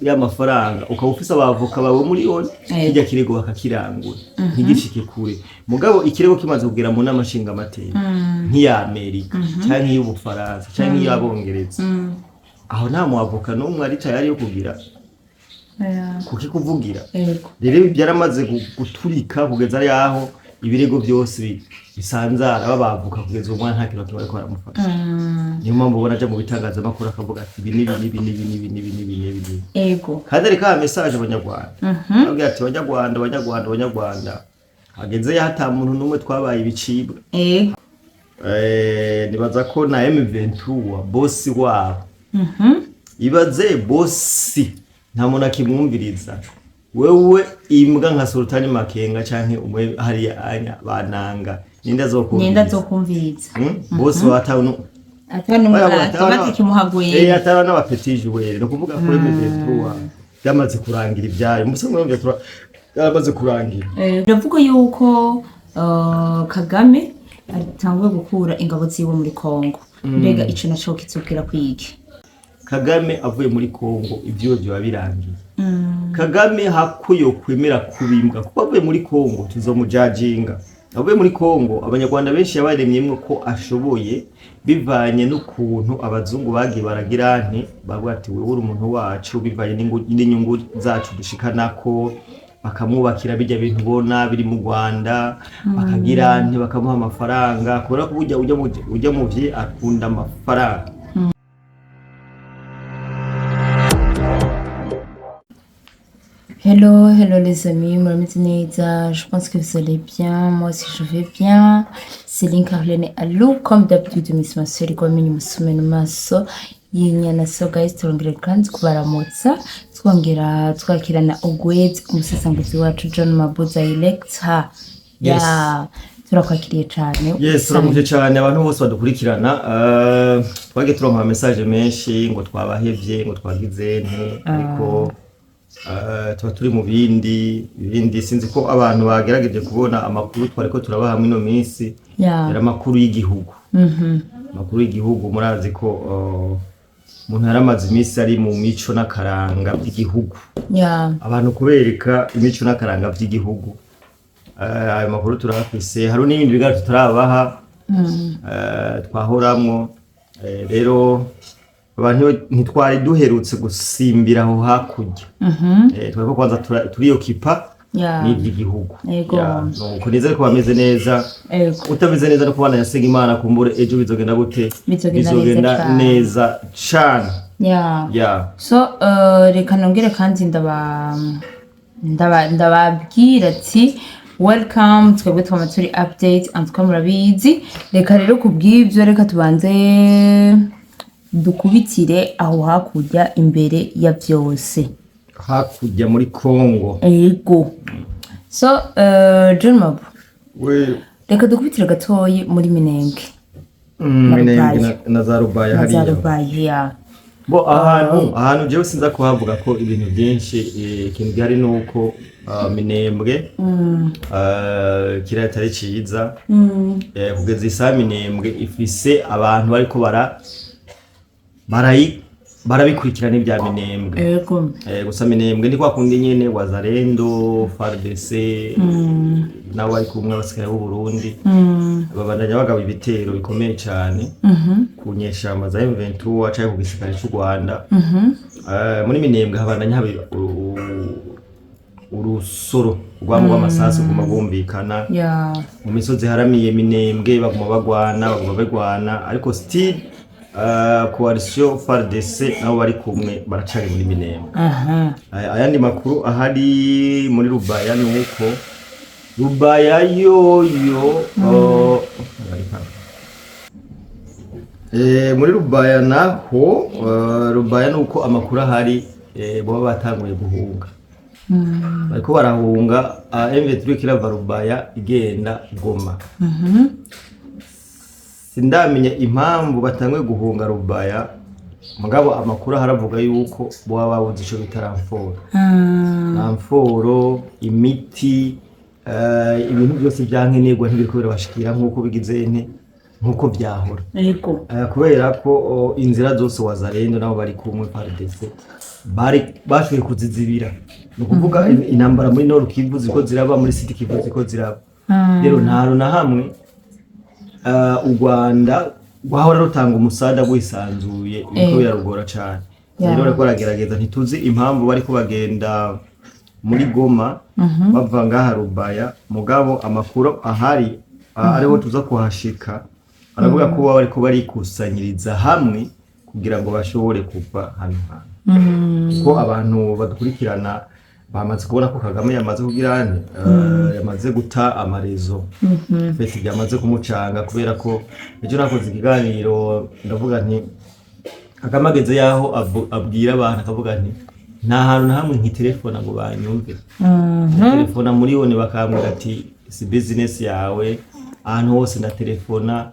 Y'amafaranga ukaba ufise abavoka bawe miliyoni, kirya kirego bakakirangura ntigishike kure. Mugabo ikirego kimaze kugera mu nama nshingamateka nk'iya Amerika canke iy'Ubufaransa canke iy'Abongereza, aho nta muavoka n'umwe ari tayari yo kugira kukikuvugira. Rero ibi byaramaze guturika kugeza yaho ibirego byose bisanzara, babavuka kugeza ubu mwana nta kintu kimwe bariko baramufasha. Niyo mpamvu ubona aja mu bitangazamakuru akavuga ati ibi n'ibi n'ibi n'ibi n'ibi n'ibi n'ibi n'ibi n'ibi. Kandi ariko aha message Abanyarwanda, ababwira ati: "Banyarwanda, Banyarwanda, Banyarwanda, hageze yaho ata muntu n'umwe twabaye ibicibwa." Nibaza ko na M23 bosi wabo, ibaze bosi nta muntu akimwumviriza. Wewe imbwa nka Sultani Makenga canke umwe hariya anya bananga, ninde Ninde azokumviriza? Azokumviriza? Bosi watanu Atari kimuhaguye. Atari n'aba petits joueurs. Ni ukuvuga ko M23 byamaze kurangira ibyayo, musa M23 byamaze kurangira. Biravuga yuko Kagame atanguye gukura ingabo ziwe muri Kongo. Mbega ico naco kitubwira kwiki? Kagame avuye muri Kongo ibyo biba birangiye. Kagame hakuyo kwemera kubimbwa kuko avuye muri Kongo tuzomujajinga. Avuye muri Kongo, Abanyarwanda benshi yabaremyemwo ko ashoboye, bivanye n'ukuntu abazungu bagiye baragira nti bavuga ati: "Wewe uri umuntu wacu", bivanye n'inyungu zacu dushikanako, bakamwubakira bijya bintu ubona biri mu Rwanda, bakagira nti bakamuha amafaranga, kubera ko burya ujya mu vye akunda amafaranga. Hello, hello les amis, murameze neza, je pense que vous allez bien, moi aussi je vais bien. Céline Carlene Alou, comme d'habitude, Miss Maseri gwamenye umusumeno maso y'inyana. So guys, turongera kandi kubaramutsa, twongera twakirana ugwezi umusesanguzi wacu John Mabuza Electa. Yes. Ya, turakwakiriye cyane. Yes, turamutse cyane abantu bose badukurikirana. Twagiye turonka ama message menshi ngo twabahevye, ngo twagize nte, ariko tuba turi mu bindi bindi. Sinzi ko abantu bagerageje kubona amakuru twariko turabaha muri ino minsi. Yari amakuru y'igihugu. Amakuru y'igihugu, murazi ko umuntu yaramaze iminsi ari mu mico n'akaranga by'igihugu. Abantu kubereka imico n'akaranga by'igihugu. Ayo makuru turafise, hari n'ibindi biganiro tutarabaha twahoramwo. Rero abantu ntitwari duherutse gusimbira aho hakurya. Twariko kwanza turiyokipa n'iby'igihugu. Ya, nuko nizere ko bameze neza. Utameze neza no kubana yasenga Imana, kumbure ejo bizogenda gute? Bizogenda neza Bizogenda cane. neza cane. Ya. So reka nongere kandi ndababwira ati welcome. Twebwe twama turi update, en tout cas murabizi. Reka rero kubw'ibyo, reka tubanze dukubitire aho hakurya imbere ya vyose. Hakurya muri Congo. Ego. So John Mabu, we reka dukubitire gatoyi muri Minembwe na Minembwe. Rubaya. Na za Rubaya. Na za Hariya. Rubaya, ya. Bo ahantu jewe sinza kuhavuga ko ibintu byinshi. Ikintu gihari ni uko Minembwe kiriya atari ciza. Kugeza isaha Minembwe ifise abantu bariko barabikurikirana ibya Minembwe. Gusa Minembwe ni kwa kundi nyene Wazalendo, FARDC nabo bari kumwe, abasirikare b'u Burundi babandanya bagaba ibitero bikomeye cane ku nyeshamba za M23 canke ku gisirikare c'u Rwanda. Muri Minembwe habandanya haba urusoro rwamo rw'amasasu guma rwumvikana mu misozi haramiye Minembwe, baguma bagwana, baguma bagwana, ariko still coalition FARDC nabo bari kumwe baracari muri Minembwe. Ayandi makuru ahari muri Rubaya ni uko Rubaya yoyo muri Rubaya naho, Rubaya ni uko amakuru ahari, boba batanguye guhunga, bariko barahunga. M23 kirava Rubaya igenda Goma. Sindamenya impamvu batanguye guhunga Rubaya, mugabo amakuru aharavuga yuko boba babuze ico bita renfort, renfort, imiti, ibintu byose byankenerwa ntibiriko birabashikira nk'uko bigize nte nk'uko vyahora. Kubera ko inzira zose Wazalendo nabo bari kumwe FARDC Bari bashoboye kuzizibira. Ni ukuvuga intambara muri Nord Kivu ziko ziraba, muri Sud Kivu ziko ziraba. Rero nta hantu na hamwe u Rwanda rwahora rutanga umusada rwisanzuye, biriko birarugora cane. Rero bariko baragerageza, ntituzi impamvu bariko bagenda muri Goma bava ngaha Rubaya, mugabo amakuru ahari, ariho tuza kuhashika, baravuga ko baba bariko barikusanyiriza hamwe kugira ngo bashobore kuva hano hantu, kuko abantu badukurikirana bamaze kubona ko Kagame yamaze kugira ane, yamaze guta amarezo fesi, yamaze kumucanga, kubera ko ejo nakoze ikiganiro ndavuga nti Kagame ageze yaho abwira abantu, akavuga nti nta hantu na hamwe nkitelefona ngo banyumve, telefona miliyoni bakambwira ati si business yawe. Ahantu hose ndatelefona,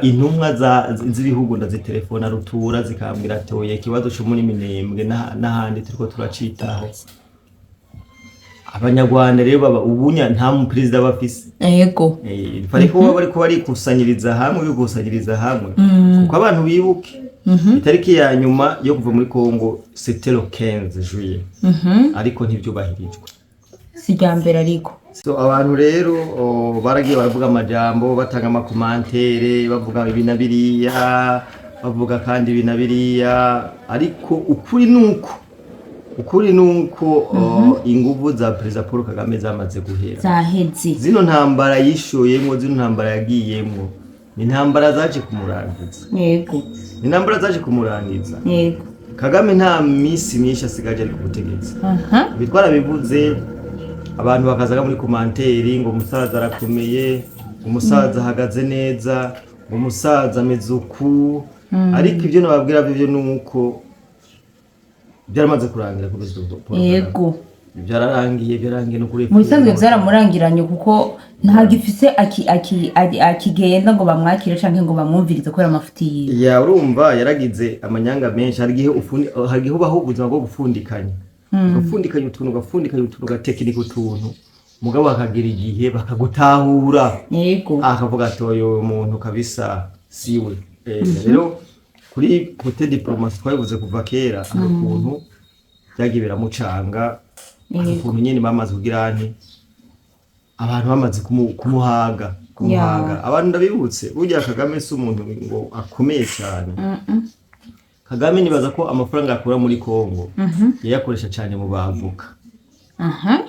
intumwa z'ibihugu ndazitelefona rutura, zikambwira ati oya, ikibazo cyo muri Minembwe n'ahandi turiko turacitaho. Abanyarwanda rero baba ubunya nta muperezida bafise. Bariko baba bariko barikusanyiriza hamwe, bikusanyiriza hamwe, kuko abantu bibuke itariki ya nyuma yo kuva muri Congo, c'était le 15 juillet, ariko ntivyubahirijwe. Si irya mbere ariko. So abantu rero baragiye baravuga amajambo, batanga ama commentaires, bavuga ibi na biriya, bavuga kandi ibi na biriya, ariko ukuri nuko inguvu za Perezida Paul Kagame zamaze guhera. Zaheze. Zino ntambara yishoyemwo, zino ntambara yagiyemwo, ni intambara zaje kumurangiza. Ni intambara zaje kumurangiza. Kagame nta minsi myinshi asigaje ari ku butegetsi. Ibi twarabivuze, abantu bakazaga muri commentaires ngo umusaza arakomeye, umusaza ahagaze neza, ngo umusaza ameze uku, ariko ibyo nababwira byo ni uko byaramaze kurangira kuri Perezida Paul Kagame. Byararangiye, byararangiye no kuri Mu bisanzwe byaramurangiranye, kuko ntagifise akigenda ngo bamwakire canke ngo bamwumvirize kubera amafuti yiwe. Ya, urumva yaragize amanyanga menshi. Hari igihe ubaho ubuzima bwo gupfundikanya, ugapfundikanya utuntu, ugapfundikanya utuntu, ugatekinika utuntu, mugabo hakagira igihe bakagutahura. Akavuga ati uyu muntu kabisa siwe. Rero kuri côté diplomatie twabivuze kuva kera, hari ukuntu byagiye biramucanga, hari ukuntu nyene bamaze kugira nti abantu bamaze kumuhaga. Abantu ndabibutse, burya Kagame si umuntu ngo akomeye cyane. Kagame nibaza ko amafaranga akura muri Congo yayakoresha cyane mu bavoka.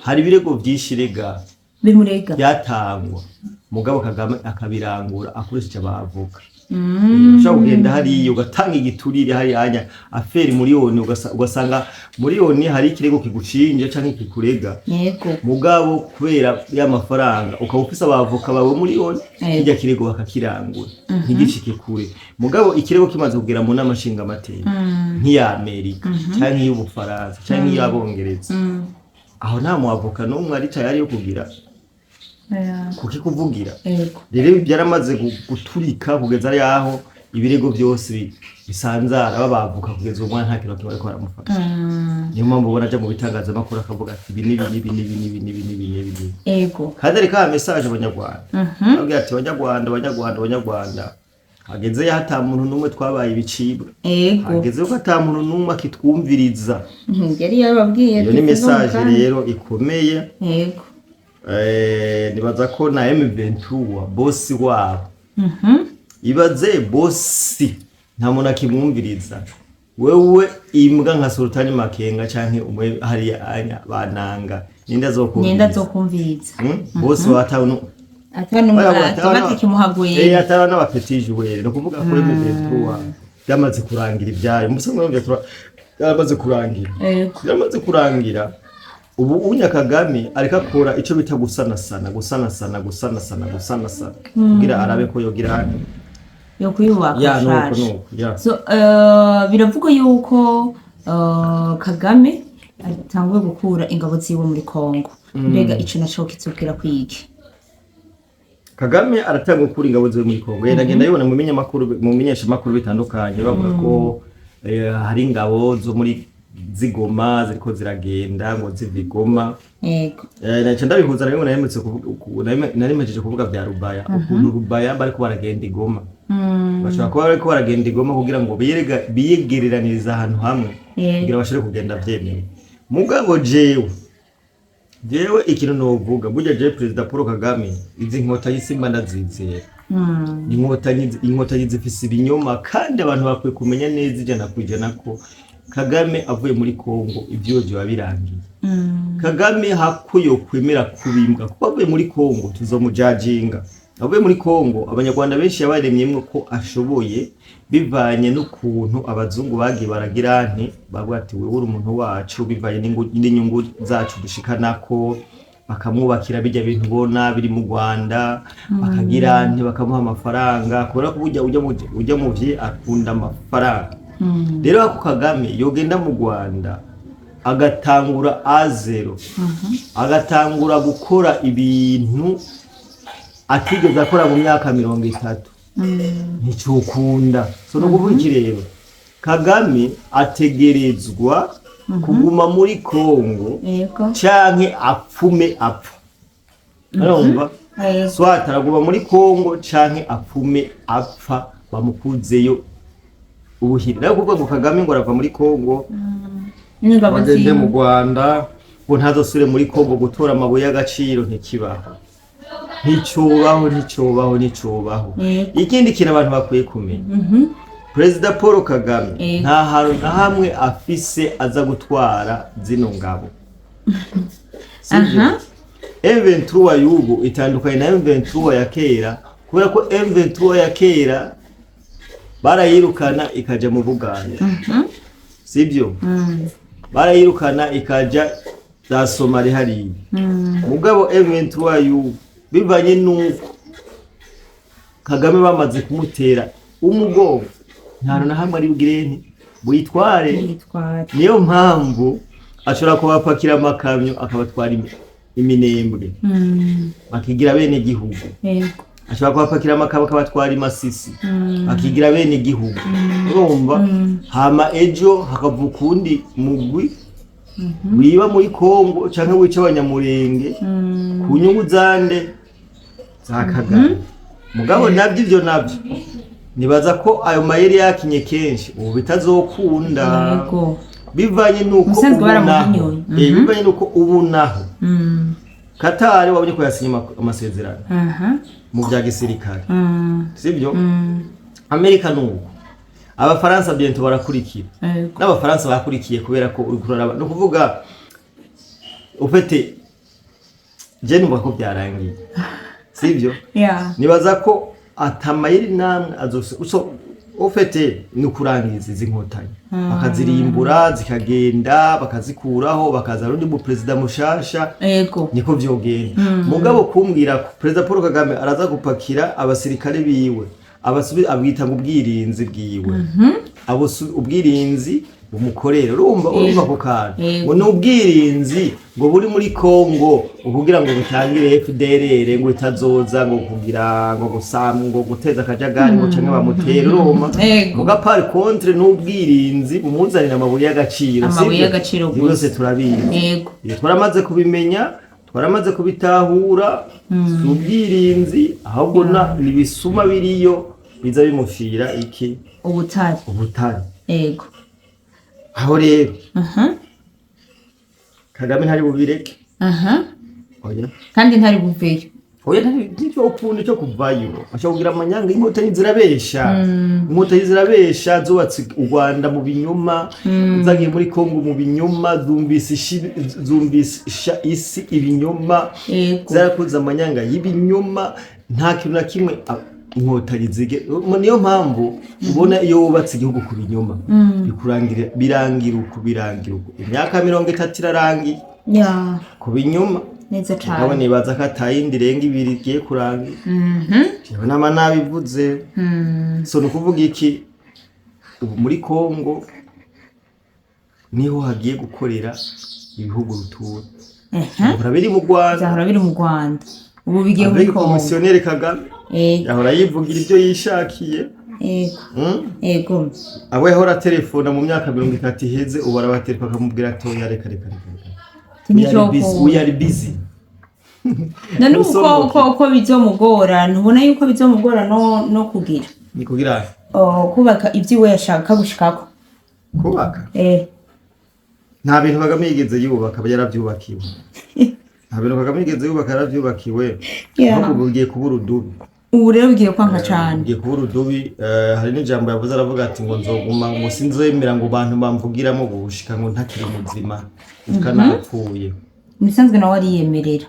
Hari ibirego byinshi rega bimurega byatangwa, mugabo Kagame akabirangura akoresheje abavoka. Ushobora kugenda hariya ugatanga igiturire hariya, affaire miliyoni, ugasanga miliyoni hari ikirego kigucinja canke kikurega, mugabo kubera ya mafaranga ukaba ufise abavoka bawe miliyoni, kirya kirego bakakirangura ntigishike kure. Mugabo ikirego kimaze kugera mu nama nshingamateka nk'iya Amerika canke iy'Ubufaransa canke iy'Abongereza, aho nta muavoka n'umwe ari tayari yo kugira kukikuvugira. Rero ibi byaramaze guturika kugeza yaho ibirego byose bisanzara, babavoka kugeza ubu mwana nta kintu kimwe bariko baramufasha. Niyo mpamvu ubona aja mu bitangazamakuru akavuga ati ibi n'ibi n'ibi n'ibi n'ibi n'ibi n'ibi n'ibi n'ibi. Kandi ariko aha message abanyarwanda, ababwira ati banyarwanda, banyarwanda, banyarwanda, hageze yaho ata muntu n'umwe twabaye ibicibwa. Hageze ko ata muntu n'umwe akitwumviriza. Yari yababwiye. Iyo ni message rero ikomeye. Nibaza ko na M23 bosi wabo, ibaze bosi nta muntu akimwumviriza, wewe imbwa nka Sultani Makenga canke umwe hariya anya bananga, ninde ninde azokumviriza? Azokumviriza? Bosi watanu atari kimuhaguye. Atari n'aba petits joueurs. Ni ukuvuga ko M23 byamaze kurangira ibyayo, musanzwe M23 byamaze kurangira. Byamaze kurangira. Ubu unya Kagame ariko akora ico bita gusanasana, gusanasana, gusanasana, gusanasana kugira arabe ko yogira hano yo kuyubaka. Ya, nuko Shasha. Nuko ya. So, biravugwa yuko Kagame atanguye gukura ingabo ziwe muri Kongo. Mbega ico naco kitubwira kwiki? Kagame aratanga gukura ingabo ziwe muri Kongo. Yenda ngenda yibona mu binyamakuru, mu menyeshamakuru bitandukanye, bavuga ko hari ingabo zo muri zigoma ziriko ziragenda ngo ziva i Goma. Naca ndabihuza na bimwe naherutse kuvuga, nari mpejeje kuvuga bya Rubaya, ukuntu Rubaya bariko baragenda i Goma. Bashobora kuba bariko baragenda i Goma kugira ngo biyegereranirize ahantu hamwe. Kugira bashobore kugenda vyemewe. Mugabo jewe ikintu novuga, burya jewe Perezida Paul Kagame, izi nkotanyi simba ndazizera. Inkotanyi zifise ibinyoma, kandi abantu bakwiye kumenya neza 100% ko Kagame avuye muri Kongo ivyo vyoba birangiye. Kagame hako yokwemera kubimbwa, kuko avuye muri Kongo tuzomujajinga. Avuye muri Kongo, Abanyarwanda benshi yabaremyemwo ko ashoboye, bivanye n'ukuntu abazungu bagiye baragira nti bavuga ati: "Wewe uri umuntu wacu", bivanye n'inyungu zacu dushikanako, bakamwubakira bijya bintu ubona biri mu Rwanda, bakagira nti bakamuha amafaranga, kubera ko burya ujya mu vye akunda amafaranga. Rero ako Kagame yogenda mu Rwanda agatangura à zéro, agatangura gukora ibintu atigeze akora mu myaka 30, nticukunda. So no kuvuga iki rero? Kagame ategerezwa kuguma muri Kongo canke apfume apfa, urumva? Yego. Soit araguma muri Kongo canke apfume apfa, bamukuzeyo ubuhiri. Nayo kuvuga ngo Kagame ngo arava muri Kongo n'ingabo bagende mu ziwe Rwanda, ngo ntazosubire muri Kongo gutora amabuye y'agaciro, ntikibaho, nticobaho, nticobaho, nticobaho. Ikindi kintu abantu bakwiye kumenya, Perezida Paul Kagame nta hantu na hamwe afise aza gutwara zino ngabo, sivyo? M23 y'ubu itandukanye na M23 ya kera, kubera ko M23 ya kera barayirukana ikaja mu Buganda, sibyo? Barayirukana ikaja za Somali hariya. Mugabo M23 y'ubu, bivanye n'uko Kagame bamaze kumutera umugongo, nta hantu na hamwe ari bugire nti buyitware. Yitwara. Niyo mpamvu ashobora kubapakira amakamyo akabatwara iminembwe, bakigira bene gihugu. Ashobora kubapakira amakamyo akabatwara imasisi, bakigira bene gihugu, urumva? Hama ejo hakavuka uwundi mugwi wiba muri Kongo canke wica Abanyamurenge ku nyungu zande? Za Kagame. Mugabo navyo, ivyo navyo nibaza ko ayo mayeri yakinye kenshi ubu bitazokunda, bivanye nuko Musanzwe ubu naho baramuhinyoye. Bivanye nuko ubu naho Katari wabonye ko yasinye amasezerano mu bya gisirikare, sibyo? Amerika nuko, Abafaransa bientôt barakurikira. N'Abafaransa bakurikiye, kubera ko uriko uraraba, ni ukuvuga ufite je numva ko byarangiye, sibyo? Yeah. Nibaza ko atamayeri namwe azose so ufite ni ukurangiza izi nkotanyi, bakazirimbura zikagenda, bakazikuraho, bakazana undi mu perezida mushasha. Niko vyogenda. Mugabo kumbwira ko Perezida Paul Kagame araza gupakira abasirikare biwe, abasubi abwita ngo ubwirinzi bwiwe, abo ubwirinzi bumukorera, urumva ako kantu? Ngo ni ubwirinzi ngo buri muri Kongo kugira ngo butangire FDLR ngo itazoza ngo kugira ngo gusam ngo guteza akajagari ngo canke bamutere, urumva? Muga par contre n'ubwirinzi bumuzanira amabuye y'agaciro, Amabuye sivyo? y'agaciro Ivyo gusa. byose turabizi. Iyo twaramaze kubimenya, twaramaze kubitahura, si ubwirinzi, ahubwo na ni ibisuma biriyo biza bimufira iki? Ubutare. Ubutare. Aho rero Kagame ntari bubireke. Oya. Kandi ntari buveyo. Oya, ntacyo ukunda cyo kuvayo, ashobora kugira amanyanga. Inkotanyi zirabesha, inkotanyi zirabesha, zubatse u Rwanda mu binyoma, zagiye muri Kongo mu binyoma, zumvisha isi ibinyoma. Zarakoze amanyanga y'ibinyoma, nta kintu na kimwe inkotanyi zige. Niyo mpamvu ubona iyo wubatse igihugu ku binyoma bikurangira, birangira uku, birangira uku. Imyaka 30 irarangiye ku binyoma. Neza Mugabo cane. nibaza ko atayindi irenga ibiri igiye kurangira. Jewe nama nabivuze. So ni ukuvuga iki? Ubu muri Kongo niho hagiye gukorera ibihugu rutura. Bihora biri mu Rwanda. Byahora biri mu Rwanda, ubu bigiye muri Avec Kongo. Komisiyoneri Kagame yahora yivugira ibyo yishakiye. Abo yahora telefona mu myaka 30 iheze, ubu arabatelefona akamubwira ati: "Oya, reka, reka, reka, reka." We are busy, we are busy. None ubu ko Musomoke. ko bizomugora, ntubona yuko bizomugora no kugira Ni kugira Oh, kubaka ibyo iwe yashaka gushikako? Kubaka? Eh. Nta bintu Kagame yigeze yubaka, aba yaravyubakiwe. Nta bintu Kagame yigeze yubaka, yaravyubakiwe. Ahubwo bugiye kuba urudubi. Ubu rero bigiye kwanka cane. Bugiye kuba urudubi. Hari n'ijambo yavuze, aravuga ati ngo nzoguma, ngo sinzemera ngo bantu bamvugiramo gushika ngo ntakiri muzima, gushika napfuye. Imisanzwe nawe ariyemerera,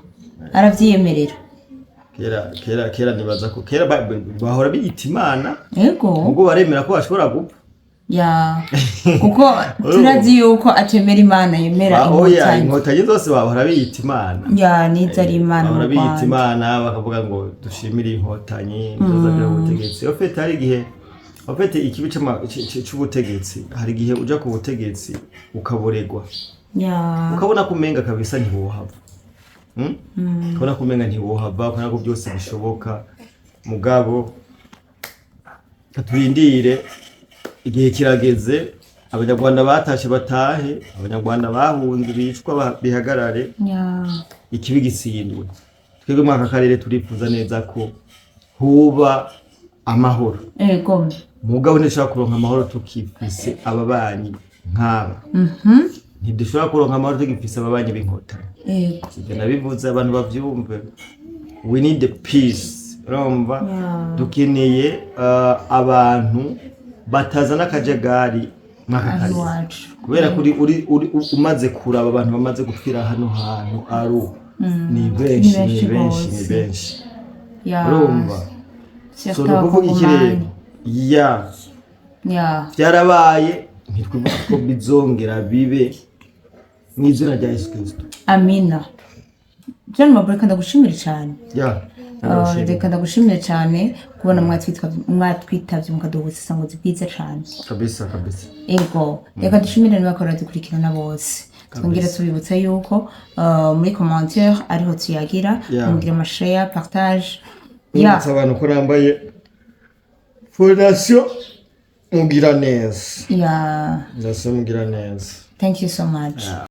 aravyiyemerera. Kera, kera, kera, nibaza ko kera bahora biyita Imana. Ubwo baremera ko bashobora gupfa. Ya, kuko turazi yuko atemera Imana, yemera Oya, Inkotanyi. Inkotanyi zose bahora biyita Imana. Ya, nizo ari Imana mu Bahora biyita Rwanda. Imana, bakavuga ngo dushimire Inkotanyi nizo ubutegetsi. Au fait, hari igihe, au fait, ikibi c'ubutegetsi, hari igihe uja ku butegetsi ukaboregwa, ukabona ko umenga kabisa ntiwohava. Ukabona ko umenga ntiwohava, ukabona ko byose bishoboka. Mugabo turindire, igihe kirageze. Abanyarwanda batashe batahe, Abanyarwanda bahunze bicwa bihagarare, ikibi gitsindwe. Twebwe muri aka karere turifuza neza ko huba amahoro. Mugabo ntidushobora kuronka amahoro tukifise ababanyi nk'aba. Ntidushobora kuronka amahoro tugifise ababanyi b'Inkotanyi. Ibyo nabivuze abantu bavyumve. We need the peace, urumva? Dukeneye abantu batazana akajagari mw'aka Aho karere, iwacu. kubera ko uri umaze kuraba abantu bamaze gupfira hano hantu aru ni benshi. Ni benshi Ni benshi, ni gose. benshi. Urumva? Surtout So ni ukuvuga iki rero? Abakongomani. Ya, byarabaye, ntitwibuka ko bizongera bibe, mu izina rya Yesu Kristo. Amina. John Mabure, reka ndagushimire cyane. Ya. Reka ndagushimire cyane kubona mwatwitavye mukaduha ubusesanguzi bwiza cyane. Kabisa, kabisa. Ego, reka dushimire n'abakora dukurikirana bose. Twongere tubibutsa yuko muri commentaire ariho tuyagira. Mugira ama share, partage ya. Nibutsa abantu ko nambaye Fondation Mugira Neza. Fondation Mugira Neza. Thank you so much.